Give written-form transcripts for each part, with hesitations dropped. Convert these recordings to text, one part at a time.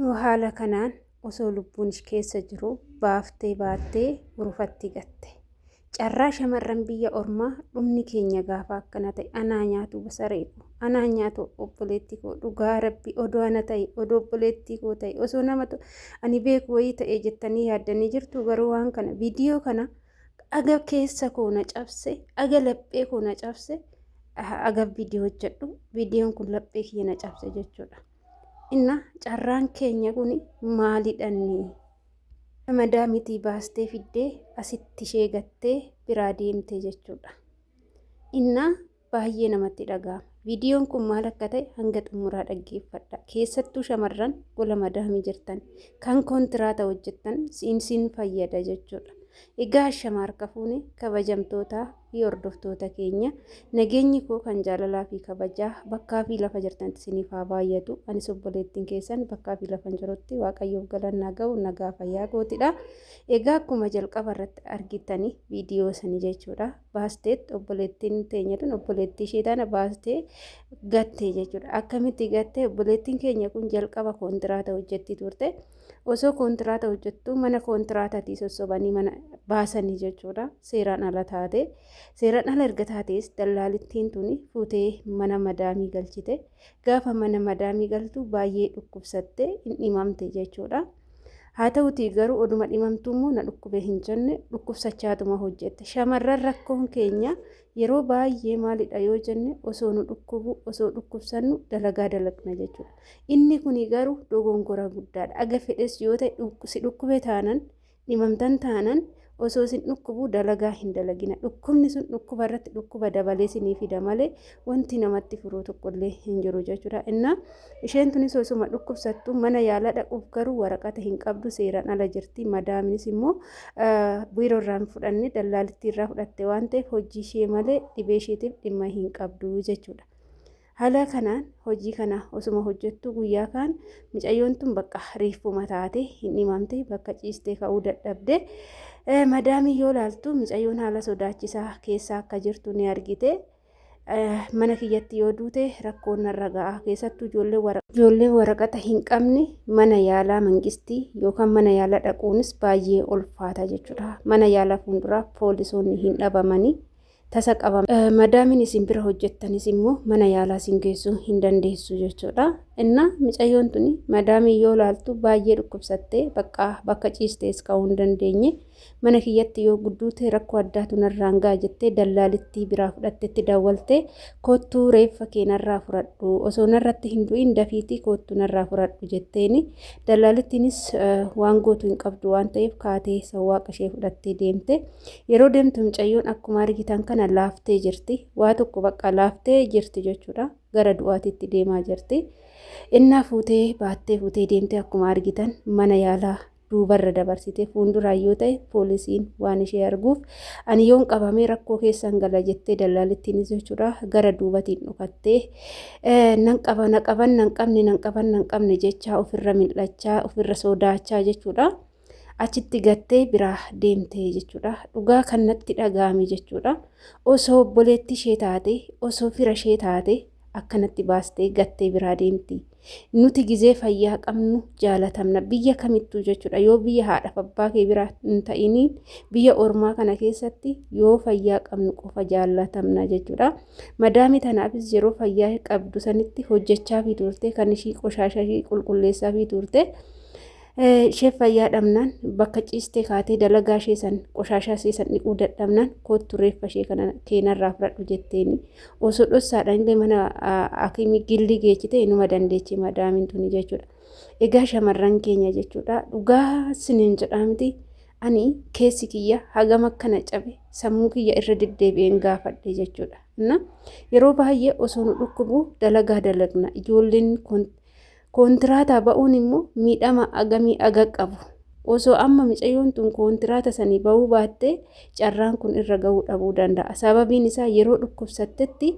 Yoo haala kanaan osoo lubbuun ish keessa jiru baaftee baattee urufatti gatte. Carraa shamarran biyya ormaa dhumni keenya gaafa akkana ta'e anaa nyaatu saree koo anaa nyaatu obboleettii koo dhugaa rabbi odoo ana ta'e odoo obboleettii koo ta'e osoo nama ani beeku wayii ta'e jettanii yaaddanii jirtu garuu waan kana viidiyoo kana aga keessa koo na cabse aga laphee koo na cabse aga viidiyoo hojjedhu viidiyoon kun laphee kiyya na cabse jechuudha. Inna carraan keenya kun maalidhanni? Madaamitii baastee fiddee asitti ishee gattee biraa deemte jechuudha. Inna baay'ee namatti dhaga'ama. Viidiyoon kun maal akka ta'e hanga xumuraa dhaggeeffadha. Keessattuu shamarran gola madaamii jirtan kan kontiraata hojjettan siin siin fayyada jechuudha. Egaa ashama harka fuune kabajamtootaa fi hordoftoota keenya nageenyi koo kan jaalalaa fi kabajaa bakkaa fi lafa jirtanitti isiniif haa baay'atu. Anis obboleettiin keessan bakkaa fi lafa jirutti Waaqayyoof galannaa ga'u nagaa fayyaa kootidha. Egaa akkuma jalqaba irratti argitanii viidiyoo sanii jechuudha. Baasteet obboleettiin teenya tun obboleettii ishee tana baastee gattee jechuudha. Akkamitti gattee? Obboleettiin keenya kun jalqaba kontiraata hojjetti turte. Osoo kontiraata hojjettu mana kontiraataatii sossobanii mana baasanii jechuudha. Seeraan ala taate. Seeraan ala erga taatees dallaalittiin tuni fuutee mana madaamii galchite. Gaafa mana madaamii galtu baay'ee dhukkubsatte hin dhimamte jechuudha. Haa ta'utii garuu oduma dhimamtuu immoo na dhukkube hin jenne dhukkubsachaatuma hojjette. Shamarran rakkoon keenya yeroo baay'ee maalidha yoo jenne osoo nu dhukkubu osoo dhukkubsannu dalagaa dalagna jechuudha. Inni kuni garuu dogongora guddaadha. Aga fedhes yoo ta'e si dhukkube taanan dhimamtan taanan osoo isin dhukkubuu dalagaa hin dalagina. Dhukkubni sun dhukkuba irratti dhukkuba dabalee isinii fida malee wanti namatti furuu tokkollee hin jiru jechuudha. Innaa isheen tunis osuma dhukkubsattu mana yaalaa dhaquuf garuu waraqata hin qabdu seeraan ala jirti. Madaaminis immoo biiroo irraa hin fudhanne dallaalittii irraa fudhatte waan ta'eef hojii ishee malee dhibee isheetiif dhimma hin qabdu jechuudha. Haala kanaan hojii kana osuma hojjettuu guyyaa kaan micayyoon tun bakka reeffuma taate hin dhimamte bakka ciistee ka'uu dadhabde. Madaamii yoo laaltu micayyoon haala sodaachisaa keessa akka jirtu ni argite. Mana kiyyatti yoo duute rakkoon narra ga'a. Keessattuu ijoollee waraqata hin qabne mana yaalaa mangistii yookaan mana yaalaa dhaquunis baay'ee ulfaata jechuudha. Mana yaalaa fuulduraa poolisoonni hin dhabamanii. Tasa qabama. Madaamiin isin bira hojjettanis immoo mana yaalaa isin geessuu hin dandeessu jechuudha. Inna micayyoon tuni madaamii yoo laaltu baay'ee dhukkubsattee bakka bakka ciistees ka'uu hin dandeenye. Mana kiyyatti yoo gudduute rakkoo addaatu narraan ga'a jettee dallaalittii biraa fudhattetti dawwaltee koottuu reeffa kee narraa fudhadhu osoo narratti hin du'in dafiitii koottuu narraa fudhadhu jetteeni. Dallaalittiinis waan gootu hin qabdu waan ta'eef kaatee sawwaaqa ishee fudhattee deemte. Yeroo deemtu mucayyoon akkuma argitan kana laaftee jirti. Waa tokko bakka laaftee jirti jechuudha. Gara du'aatiitti deemaa jirti. Innaa fuutee baattee fuutee deemtee akkuma argitan mana yaalaa duubarra dabarsite fuulduraan yoo ta'e poolisiin waan ishee arguuf ani yoon qabamee rakkoo keessan gala jettee dallaalittiinis jechuudha gara duubatiin dhokattee nan qaba na qaban nan qabne nan qaban nan qabne jechaa ofirra mil'achaa ofirra sodaachaa jechuudha. Achitti gattee biraa deemte jechuudha. Dhugaa kan natti dhaga'ame jechuudha. Osoo obboleetti ishee taate, osoo fira ishee taate akkanatti baastee gattee biraa deemti. Nuti gizee fayyaa qabnu jaalatamna biyya kamittuu jechuudha. Yoo biyya haadhaaf abbaa kee biraa hin ta'iniin biyya ormaa kana keessatti yoo fayyaa qabnu qofa jaalatamna jechuudha. Madaamii tanaafis yeroo fayyaa qabdu sanitti hojjechaa fi turte kan ishii qoshaasha ishii qulqulleessaa fi turte. Ishee fayyaa dhabnaan bakka ciistee kaatee dalagaa ishee san qoshaashaa ishee san dhiquu dadhabnaan koottu reeffa ishee kana keenarraa fudhadhu jetteeni. Osoo dhossaadhaan illee mana akimii gillii geechite inuma dandeechi madaamiin tuni jechuudha. Egaa shamarran keenya jechuudha dhugaa sinin jedhaa miti ani keessi kiyya hagam akkana cabe sammuu kiyya irra deddeebi'een gaafadhe jechuudha. Yeroo baay'ee osoo nu dhukkubu dalagaa dalagna ijoolleen kun Koontiraataa ba'uun immoo miidhama agamii aga qabu. Osoo amma micayyoon tun koontiraata sanii ba'uu baattee carraan kun irra ga'uu dhabuu danda'a. Sababiin isaa yeroo dhukkubsattetti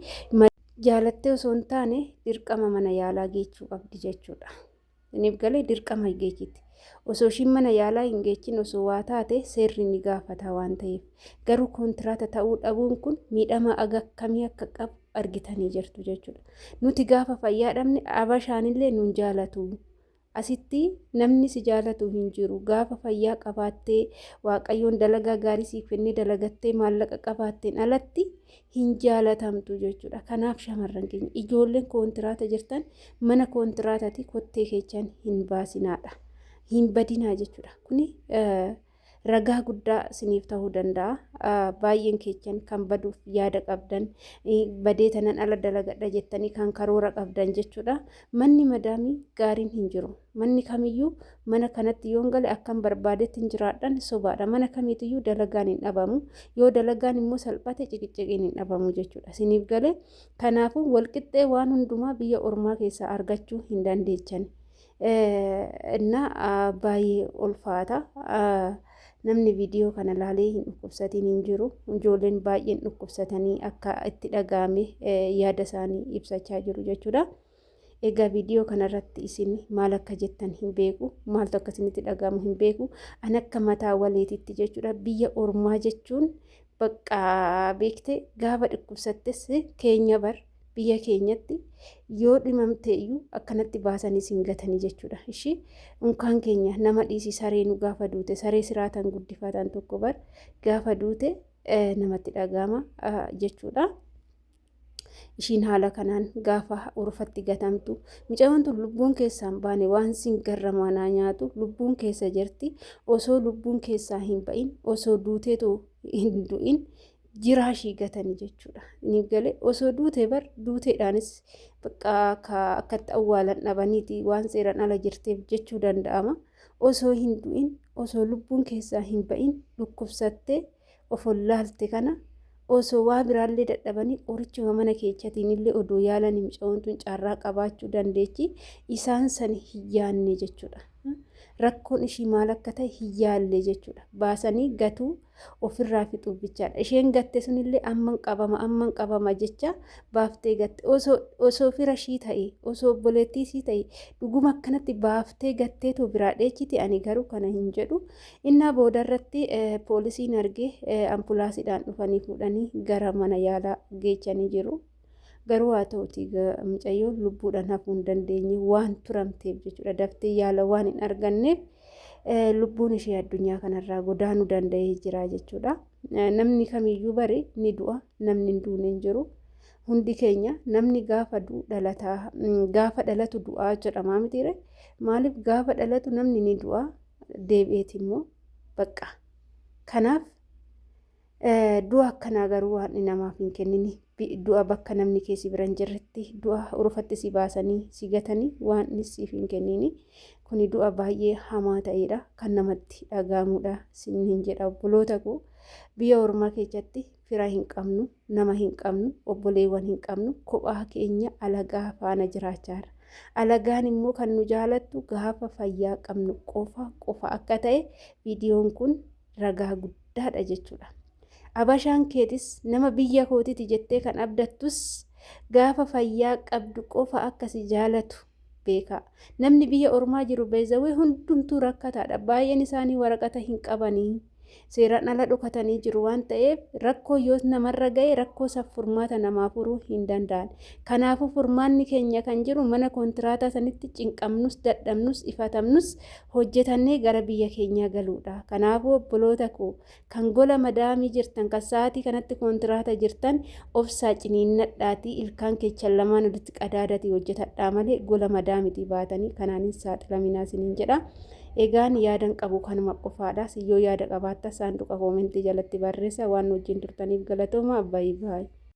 jaalattee osoo hin taane dirqama mana yaalaa geechuu qabdi jechuudha. Isiniif galee dirqama geechiti. Osoo ishiin mana yaalaa hin geechin osoo waa taate seerri ni gaafata waan ta'eef. Garuu koontiraata ta'uu dhabuun kun miidhama aga akkamii akka qabu argitanii jirtu jechuudha. Nuti gaafa fayyaa dhabne abashaanillee nun jaalatu. Asitti namni si jaalatu hin jiru. Gaafa fayyaa qabaattee Waaqayyoon dalagaa gaarii siif kennee dalagattee maallaqa qabaatteen alatti hin jaalatamtu jechuudha. Kanaaf shamarran keenya ijoolleen koontiraata jirtan mana koontiraatati kottee keechan hin baasinaadha. Hin badinaa jechuudha. Kuni ragaa guddaa isiniif ta'uu danda'a. Baay'een keechan kan baduuf yaada qabdan badee tanan ala dalagadha jettanii kan karoora qabdan jechuudha. Manni madaamii gaariin hin jiru. Manni kamiyyuu mana kanatti yoon gale akkan barbaadetti hin jiraadhan sobaadha. Mana kamiitiyyuu dalagaan hin dhabamu. Yoo dalagaan immoo salphate ciqiciqiin hin dhabamu jechuudha. Isiniif gale kanaafuu walqixxee waan hundumaa biyya ormaa keessaa argachuu hin dandeechan. እና baay'ee ulfaata. Namni viidiyoo kana laalee hin dhukkubsatiin hin jiru. Ijoolleen baay'een dhukkubsatanii akka itti dhaga'ame yaada isaanii ibsachaa jiru jechuudha. Egaa viidiyoo kanarratti isin maal akka jettan hin beeku. Maaltu akka isinitti dhaga'amu hin beeku. An akka mataa waleetitti jechuudha. Biyya ormaa jechuun bakka beekte gaafa dhukkubsattes keenya bar biyya keenyatti yoo dhimamte iyyuu akkanatti baasanii sin gatanii jechuudha. Ishii unkaan keenya nama dhiisii saree nu gaafa duute saree siraatan guddifatan tokko bar gaafa duute namatti dhaga'ama jechuudha. Ishiin haala kanaan gaafa urfatti gatamtu mucayyoon tun lubbuun keessaa hin baane waan sin garramaa naa nyaatu lubbuun keessa jirti osoo lubbuun keessaa hin ba'in osoo duuteetu hin du'in jiraa ishii gatanii jechuudha. Ni galee osoo duute bar duuteedhaanis bakka akkatti awwaalan dhabaniiti waan seeraan ala jirteef jechuu danda'ama. Osoo hin du'in osoo lubbuun keessaa hin ba'in dhukkubsattee of wallaalte kana osoo waa biraallee dadhabanii qorichuma mana keechatiin illee odoo yaalanii mucayoon tun carraa qabaachuu dandeechi isaan san hin yaanne jechuudha. Rakkoon ishii maal akka ta'e hin yaalle jechuudha. Baasanii gatuu ofirraa fixuuf bichaadha. Isheen gatte sunillee amman qabama amman qabama jecha baaftee gatte. Osoo fira ishii ta'e osoo obboleettii ishii ta'e dhuguma akkanatti baaftee gatteetu biraa dheechiti ani garuu kana hin jedhu. Innaa boodarratti poolisiin argee ampulaasiidhaan dhufanii fuudhanii gara mana yaalaa geechanii jiru. Garuu haa ta'uti mucayyoon lubbuudhaan hafuu hin dandeenye waan turamteef jechuudha. Daftee yaala waan hin arganneef lubbuun ishee addunyaa kanarraa godaanuu danda'ee jira jechuudha. Namni kamiyyuu bare ni du'a namni hin duune hin jiru. Hundi keenya namni gaafa du'u dhalataa gaafa dhalatu du'aa jedhamaa mitiire. Maaliif gaafa dhalatu namni ni du'a deebi'eeti immoo bakka. Kanaaf Du'a akkanaa garuu waan namaaf hin kennini. Du'a bakka namni kee si bira hin jirretti, du'a urufatti si baasanii si gatanii waan inni siif hin kennini. Kuni du'a baay'ee hamaa ta'edha. Kan namatti dhaga'amudha sinin jedha obboloota koo. Biyya ormaa keessatti fira hin qabnu, nama hin qabnu, obboleewwan hin qabnu, kophaa keenya alagaa faana jiraachaa jirra. Alagaan immoo kan nu jaalattu gaafa fayyaa qabnu qofa qofa akka ta'e viidiyoon kun ragaa guddaadha jechuudha. Abashaan keetis nama biyya kootiti jettee kan abdattus gaafa fayyaa qabdu qofa akka si jaalatu beekaa. Namni biyya ormaa jiru beezawee hundumtuu rakkataadha. Baay'een isaanii waraqata hin qabanii. Seeraan ala dhokatanii jiru waan ta'eef rakkoo yoo namarra ga'e rakkoo isaaf furmaata namaa furuu hin danda'an. Kanaafuu furmaanni keenya kan jiru mana kontiraataa sanitti cinqamnus dadhabnus ifatamnus hojjetannee gara biyya keenyaa galuudha. Kanaafuu obboloota koo kan gola madaamii jirtan kan sa'aatii kanatti kontiraata jirtan obsaa ciniinnadhaatii ilkaan keechan lamaan walitti qadaadatii hojjetadhaa malee gola madaamitii baatanii kanaan hin saaxilaminaa isiniin jedha. Egaan yaadan qabu kanuma qofaadha. Siyyoo yaada qabaattan saanduqa koomentii jalatti barreessa. Waan wajjin turtaniif galatooma. Baay baay.